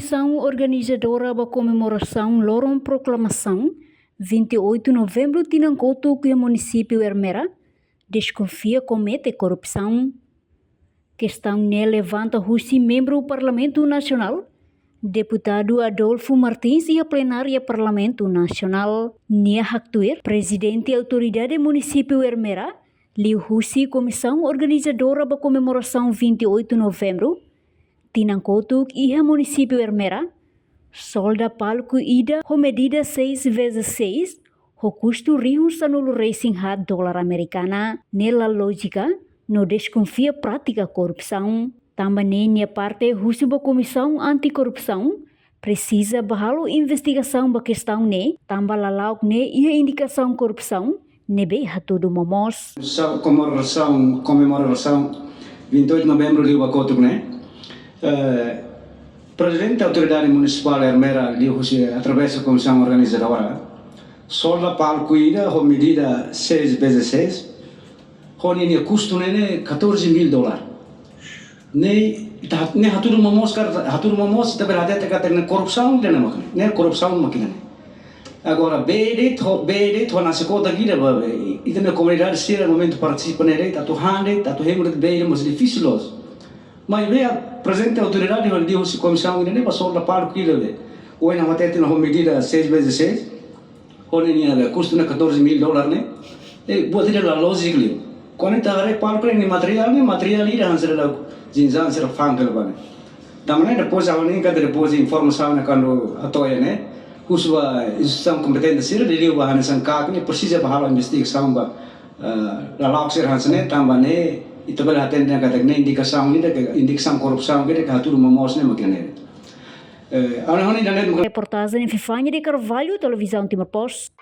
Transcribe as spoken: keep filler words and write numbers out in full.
Komisaun organizadora ba komemorasaun loron proklamasaun vinte e oito novembru tinan kotuk iha munisípiu Ermera deskonfia komete korrupsaun. Kestaun ne'e levanta husi membru Parlamentu Nasionál, Deputadu Adolfo Martins iha plenária Parlamentu Nasionál. Nia haktuir, Prezidente Autoridade Munisípiu Ermera, liuhusi Komisaun Organizadora ba komemorasaun vinte e oito novembru, tinan kotuk iha munisípiu Ermera, solda palku ida ho medida seis vezes seis, ho kustu rihun sanulu resin haat dolar amerikana, ne'e la lójika no deskonfia prátika korrupsaun. Tanba ne'e nia parte husu ba Komisaun Anti-Korrupsaun presiza ba halo investigasaun ba kestaun ne'e, tanba lala'ok ne'e iha indikasaun korrupsaun ne'ebé hatudu momoos. Sa-, komemorasaun, komemorasaun vinte e oito novembru liu ba kotuk ne'e. Eh, Prezidente Autoridade Munisipál Ermera liuhusi através Komisaun Organizadora, solda palku ida ho medida seis vezes seis, ho ninia kustu ne'e ne'e catorze mil dólar. Ne'e, ita, ne'e hatudu momoos katak, hatudu momoos ita bele hatete katak ne'e korrupsaun ida-ne'e mak ne'e, ne'e korrupsaun mak ida-ne'e. Agora, bee de'it ho, bee de'it ho nasi kotak ida ba, ita-nia komunidade sira momentu partisipa ne'e de'it, atu han de'it, atu hemu de'it bee ida mós difisil loos. Maibé, Prezidente Autoridade, liuhusi komisaun ida-ne'e, ba solda palku ida be. Ohin ha'u hatete ona ho medida seis vezes seis. Ho ninia be kustu ne'e catorze mil dólar ne'e. E, buat ida la lójika liu. Kuandu ita haree palku ne'e, nia materiál ne'e, materiál ida hanesan dadauk jinzan sira fa'an hela ba ne'e. Tanba ne'e depois ha'u hanoin katak depois informasaun ne'e kuandu hato'o iha ne'e, husu ba instituisaun kompetente sira, liuliu ba hanesan KAK ne'e, presiza ba halo investigasaun ba, eh, lala'ok sira hanesan ne'e, tanba ne'e ita bele hatene katak ne'e indikasaun ida ke, indikasaun korrupsaun ida ke hatudu momoos ne'e mak ne'e. Eh, ha'u hanoin ida-ne'e. Reportajen Fifania de Carvalho, Televizaun Timor Post.